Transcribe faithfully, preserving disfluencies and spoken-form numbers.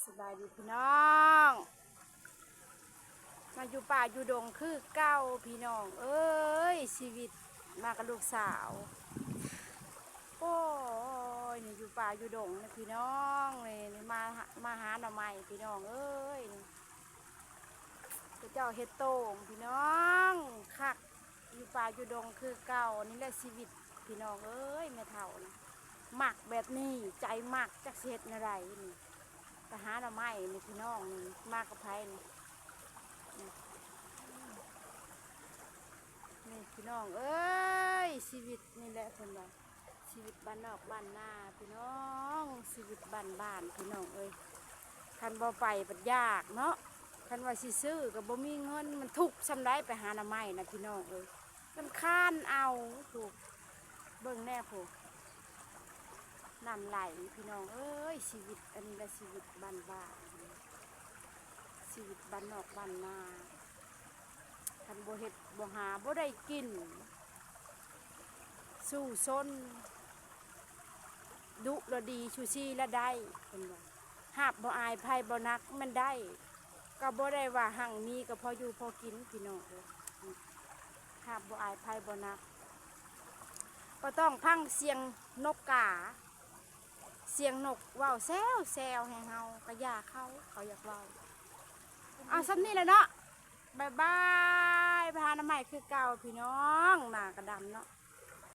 สบายดีพี่น้อง มาอยู่ป่าอยู่ดงคือเก่าพี่น้องเอ้ย ชีวิตมากับลูกสาว โอ้ย นี่อยู่ป่าอยู่ดงนะพี่น้อง นี่นี่มาหามาหาหน่อไม้พี่น้องเอ้ย นี่พระเจ้าเฮ็ดโต่งพี่น้อง คัก อยู่ป่าอยู่ดงคือเก่า นี่แหละชีวิตพี่น้องเอ้ย แม่เฒ่านะ มักแบบนี้ ใจมัก จักสิเฮ็ดแนวใดนี่ ไปหาหน่อไม้นี่พี่น้องนี่ มากับไผนี่ นี่ นี่พี่น้องเอ้ย ชีวิตนี่แหละเพิ่นว่า ชีวิตบ้านนอกบ้านนาพี่น้อง ชีวิตบ้านๆ พี่น้องเอ้ย คันบ่ไปบัดยากเนาะ คันว่าสิซื้อก็บ่มีเงิน มันทุกข์ส่ำใดไปหาหน่อไม้นะพี่น้องเอ้ย มันคานเอา พู้น เบิ่งแน่พู้น น้ำไหลพี่น้องเอ้ย ชีวิตอันนี้ละชีวิตบ้านๆ ชีวิตบ้านนอกบ้านนา คันบ่เฮ็ดบ่หาบ่ได้กิน สู้ซน ดุละดี ชูชีละได้ เพิ่นว่า หาบบ่อายไผบ่หนัก มันได้ ก็บ่ได้ว่าหั่งมี ก็พออยู่พอกินพี่น้องเอ้ย หาบบ่อายไผบ่หนัก บ่ต้องฟังเสียงนกกา เสียงนกเว้าแซวๆ ให้เฮา ก็อย่าเขา เขาอยากเว้า เอาส่ำนี้แหละเนาะ บ๊ายบาย ไปหาหน่อไม้คือเก่าพี่น้อง หน้ากะดำเนาะ